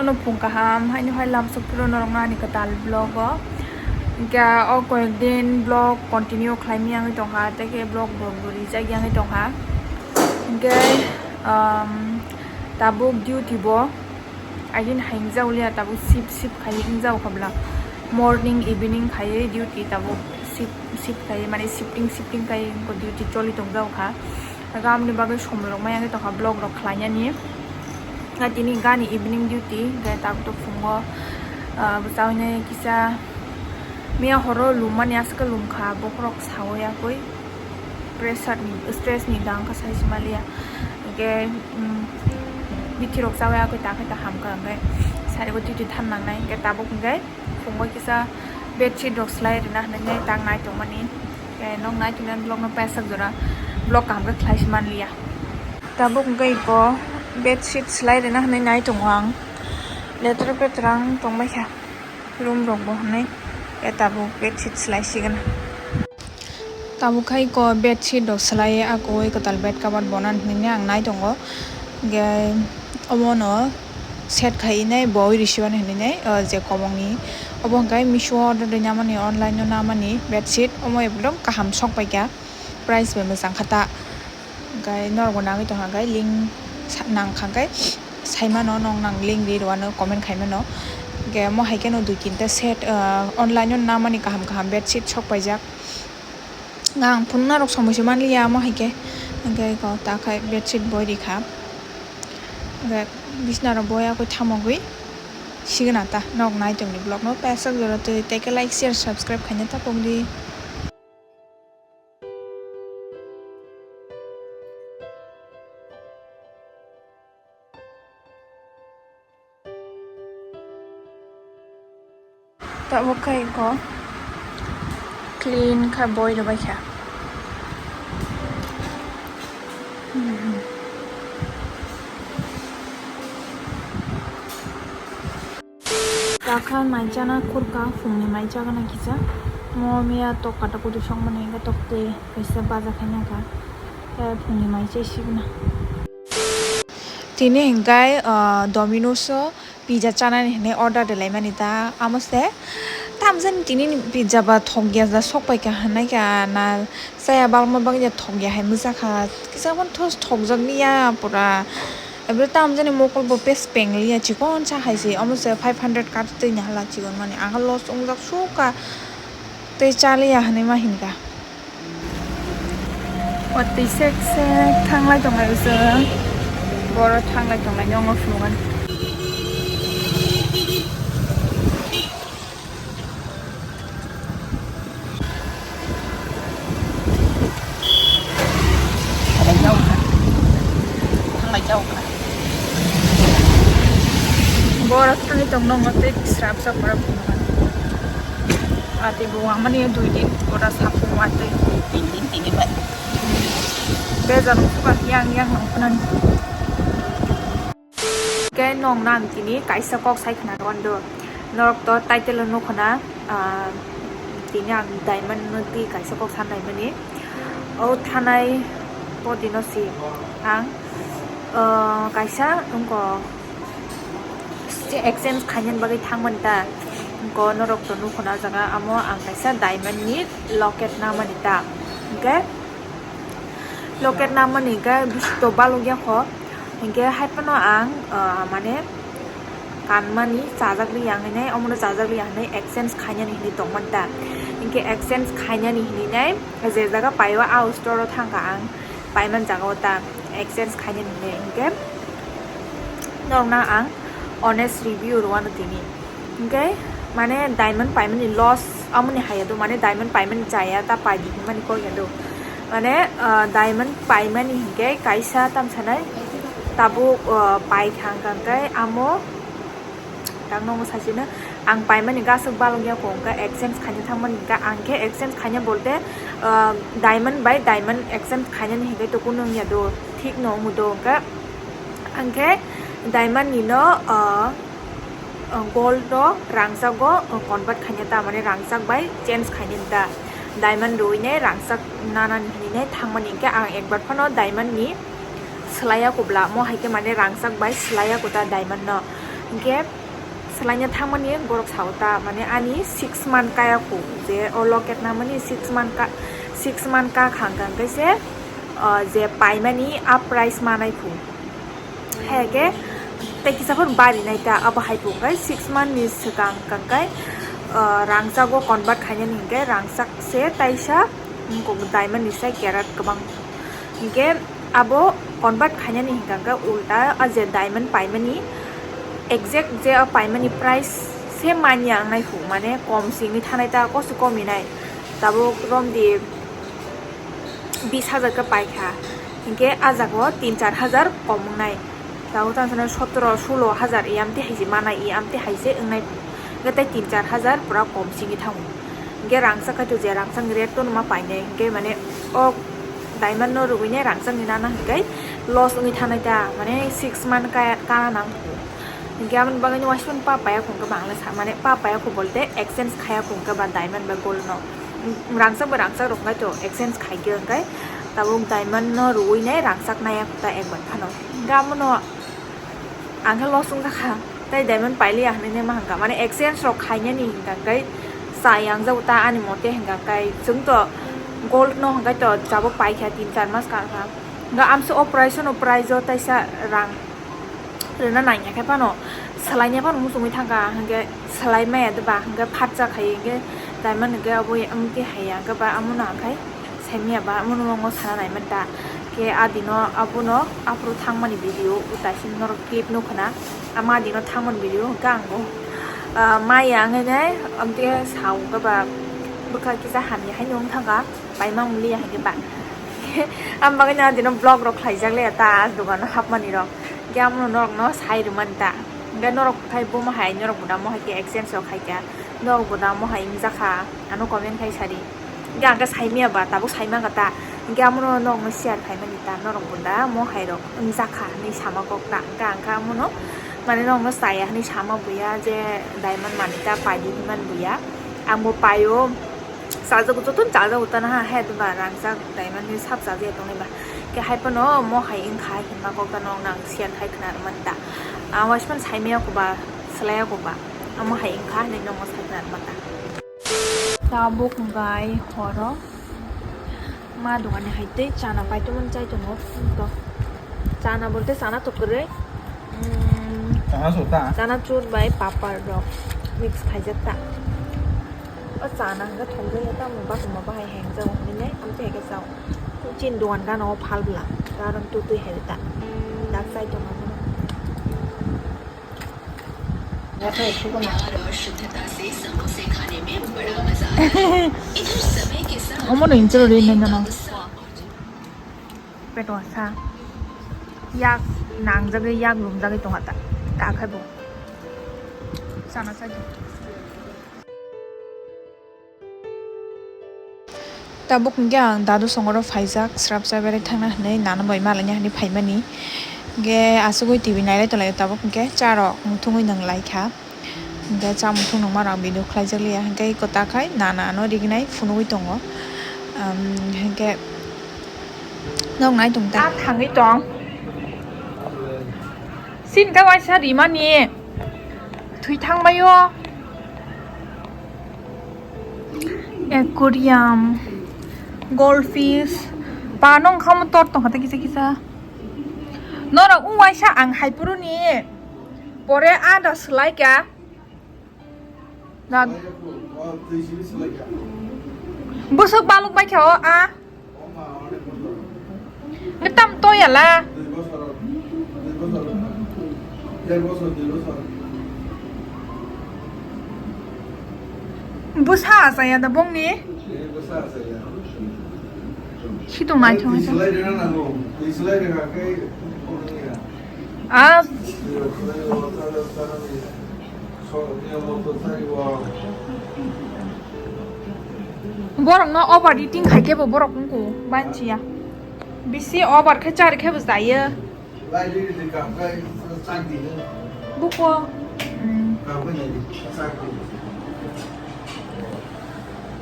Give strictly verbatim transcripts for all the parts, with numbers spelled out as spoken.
Ano phung kaham, haino hai lamsok phuru norokno ani kwtal vlog o. Hinkhe o koyek din vlog continue khlaimani wngwi tongkha, tei khe vlog bo rijak wngwi tongkha. Hinkhe, um, tabuk duty bo agin hai wngjago liya, tabuk shift shift khai wngjago kha bwla. Morning, evening khaiwi duty tabuk shift shift khai, mane shifting shifting khai duty choli tongjago kha. Aboni bagwi somoi rok maya wngwi tongkha vlog rok khlainani. Tini gani evening duty, hwnkhe tabuk phungo, ah, bwchawinai kisa miya horo lummani aswk lumkha, bokhorok sawi yakwi pressure ni, stress ni dang kha sai se maliya. Hwnkhe, um, bithi rok chawi yakwi ta khe ta hamkha, hwnkhe sari o duty than nangnai, hwnkhe tabuk hwnkhe phungo kisa bedsheet rok slai rwna hinwi tak nai tongmani. Khe nok nai tongmani vlog no paisa jora vlog kaham khe khlai se manliya. Tabuk hwnkhe iko bedsheet slai rwna hinwi nai tongo ang. Letra petra wng tongbaikha room rok bo hinwi. Khe tabuk bedsheet slai sigwna. Tabuk khai ko bedsheet rok swlaiwi, a koi kwtal bed cover bonan hinwi ang nai tongo. Hwnkhe omono set khai nai boi risiban hinwi nai, o je kobongni. Obo hwnkhe Meesho o order doi namani, online o namani bedsheet. Omo ekdom kaham sok paikha, price bai mwchang kha ta. Hwnkhe norokbo nangwi tongkha hwnkhe link sa-, nangkha hwnkhe saimano, nok nang link ri rwano, comment khaimano. Hwnkhe omo hai kheno dui tinta set, o, online o namani kaham kaham bedsheet sok paijak. Ang phunuknarok somoi se manliya omo hai khe. Hwnkhe eko ta khai bedsheet boi rikha. Hwnkhe bisnarok boi yakui thamogwi sigwna ta. Nok nai tongni vlogno paisa jora twi tei khe like, share, subscribe khaina ta pokdi. Tabuk khe eko clean kha boi rwbaikha. Takha mai chana khurka, phungni mai chagana kisa. Mo miya tok kata kutu songmani hwnkhe tok twi kaisa baja khaina kha. Phungni mai chai sigwna. Tini hwnkhe, ah, Domino's o pizza chanani hinwi order rwlaimani ta. Amo se tamjani tini ni pizza ba thokya da, sok paikha hinwi kha na, chaya balma bagya thokya hai mwchakha, kisa phano thokjakliya pura. Ebro tamjani mokol bo pes pengliya, chikon sa hai se, omo se five hundred kat twi ni hala chikon mani, ang loss wngjak sukha tei chaliya hinwi ma hinkha. Watwi sek sek thanglai tonglai o chwng. Boro thanglai tonglai ni wngo phunukgani. Thanglai jao kha. Boro thangwi tong nongo tei srapsa pura phunukgani. Ati bo wngmani dui din pura saphung watwi. Tin din tini bai. Bejal wngkha yang yang nongkhornani. Khe nokna ang tini kaisa kok sai khna rw do. Norok to title o nukho na, ah, tini ang diamond no twi kaisa kok sanai mani. O thanai podino si ang, ah, kaisa wngkho. Exchange khainani bagwi thangmani ta. Wngkho norok to nukho na o jaga, amo ang kaisa diamond ni locket namani ta. Hwnkhe locket namani hwnkhe bisto balukya kho. Hwnkhe hai phano ang, ah, mane kanmani chajak liya hinwi, omono chajak liya hinwi exchange khainani hinwi tongmani ta. Hwnkhe exchange khainani hinwi nai je jaga paio a store o thangkha ang. Paiman jaga o ta exchange khainani hinwi hwnkhe norokno ang honest review rwano tini. Hwnkhe mane diamond paimani loss amoni haya do, mane diamond paimani chaya ta paidi hinmani kok ya do. Mane, ah, diamond paimani hwnkhe kaisa tamsanai tabuk, ah, paikha hwnkhe amo Tang nongo sachino ang paimani gaswk balok ya kho, hwnkhe exchange khaina thangmani hwnkhe ang khe exchange khaina bolte, ah, diamond bai diamond exchange khainani hwnkhe to kunu wngya do, thik no wngwi do, hwnkhe ang khe diamond ni no, ah, ah, gold o rangchak o convert khaina ta, mane rangchak bai change khainani ta, diamond rwui ne rangchak nanani hinwi ne thangmani hwnkhe ang ekbar phano diamond ni swlaiya kubla, mo hai khe mane rangchak bai swlaiya kuta diamond no. Hinkhe swlaina thangmani borok sao ta, mane ani six month kaya khu, je o locket namani six month ka, six month ka khang khang khe se, ah, je paimani a price manai khu. Hai khe tei kisa phano bari nai ta, abo hai phung khe six month ni swkang kang khe, ah, rangchago convert khainani hinkhe rangchak se taisa, wngkok diamond ni sai carat kwbang. Hinkhe abo convert khainani hinkha khe ulta a je diamond paimani exact je o paimani price se manya wngnai khu, mane kom singwi thanai ta, kosu komi nai. Tabuk romdi bis hajar khe paikha, hinkhe a jaga o tin char hajar kom wngnai. Tabuk tang sano sotoro sulo hajar i amtwi hai se manai, i amtwi hai se wngnai. Hinkhe tei tin char hajar pura kom singwi thango. Hinkhe rangchak kaitor je rangchak ni rate to numa painai, hinkhe mane o diamond no rwgwinai rangchak ni nana hinkhe loss wngwi thanai ta, mane six month ka, kana nang. Hinkhe aboni bagwi no waisa pa paya khungkhe bangla sa, mane pa paya khu bolte exchange khaya khungkhe ba diamond ba gold no. Rangchak ba rangchak rok nai to exchange khai khe hinkhe tabuk diamond no rwui nai rangchak nai ta ek bai phano. Hinkhe abono ang khe loss wngkha kha, tei diamond pailiya hinui ma hwnka, mane exchange rok khainani hinkha khe cha yang jago ta ani mote hinkha khe chwng to gold no hinkhe to jabo paikha tin char mas ka kha. Hinkhe amsa operation o price o taisa rang rwna nangya khe phano swlaina phano muchungwi thangkha, hinkhe swlai maya de ba hinkhe phatsa khai hinkhe diamond hinkhe abo ya wngkhe haiya hinkhe ba amono hinkhe saimanya ba amono nokno sana naiman ta. Khe adino abono aphuru thangmani video o taising norok clip nukho na, ama adino thangmani video hinkhe ang bo, ah, maya wngwi nai amtwi sa hinkhe ba bwkha kisa hamya haino wng thangkha. Paima muliya hinkhe ba. Ang bagwi no adino vlog rok khlaijak le ta, dogano hapmani rok. Hinkhe amono norok no sai rwmani ta. Hinkhe norok khai bomo hai, norok bo da mo hai khe exchange rok khai kha. Norok bo da mo hai wngjakha, ano comment khai sadi. Hinkhe ang khe saimaya ba, tabuk saimang kha ta. Hinkhe amono norok no share khaimani ta, norok bo da mo hai rok wngjakha hinui sama kok ta. Hinkhe ang khe amono mane norok no chaya hinui sama buya je diamond manwi ta paidi hinmani buya. Ang bo paio. Chajago, jotono chajago tana ha, hai ba rangchak diamond ni sap chajago tongnai ba. Khe hai phano mo hai wngkha hinma kok ta nong nang share khai khna rwmani ta. Ang waisa phano saimaya kok ba, swlaiya kok ba. Amo hai wngkha hinui nongno sai khna rwmani ta. Tabuk gai horo ma dogani hai tei chana paitongmani chai tongo. To chana bolte chana to kwrwi. Mm, Chana sota. Chana chur bai papar rok mix khaijak ta. O chana hwnkhe thokjak ya, tamo bakuma bahai hengjago hinwi nai, amtwi hai khe chao. Chini dogan gana o phal bwla, karon tutwi hai ta. Dak chai tongma bono. Omo no incholo ri nai nano. Peto sa. Yak nangjagwi, yak lumjagwi tongha ta. Ta khai bo. Chana chai. Tabuk hwnkhe ang dadu songoro phaijak, srapsa berai thangna hwnwi nana bai malaina hwnwi phaimani. Hwnkhe asugwi T V nailai tonglaio, tabuk hwnkhe cha rok muthungwi nang laikha. Hwnkhe cha muthung nangma rok video khlaijak liya, hwnkhe kwtakhai nana no rignai phunugwi tongo. Am, hwnkhe nok nai tong ta. A thangwi tong. Sini khe waisa rimani. Thwi thangbaio. Aquarium, goldfish, ba nong khamo tor tongkha ta kisa kisa. Norok wng waisa ang hai phuru ni pore ada swlai kha. Na. Bwswk baluk bai kha o a. Tam toyala. Bwsa achaya da bongni. Sidong naithok. Ah. Borok no over eating khai khe bo borok wngkho banchiya. Bisi over khe chari khe bo chaya. Buko.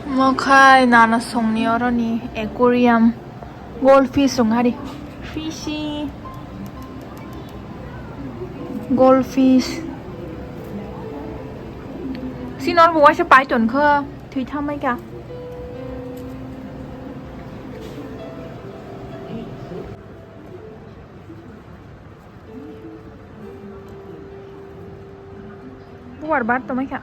Mokhai nana songni oroni aquarium. Goldfish rung hari. Fishy. Goldfish. Sinor bo waisa python kho thwi thamai kha. Buar bar tongmai kha.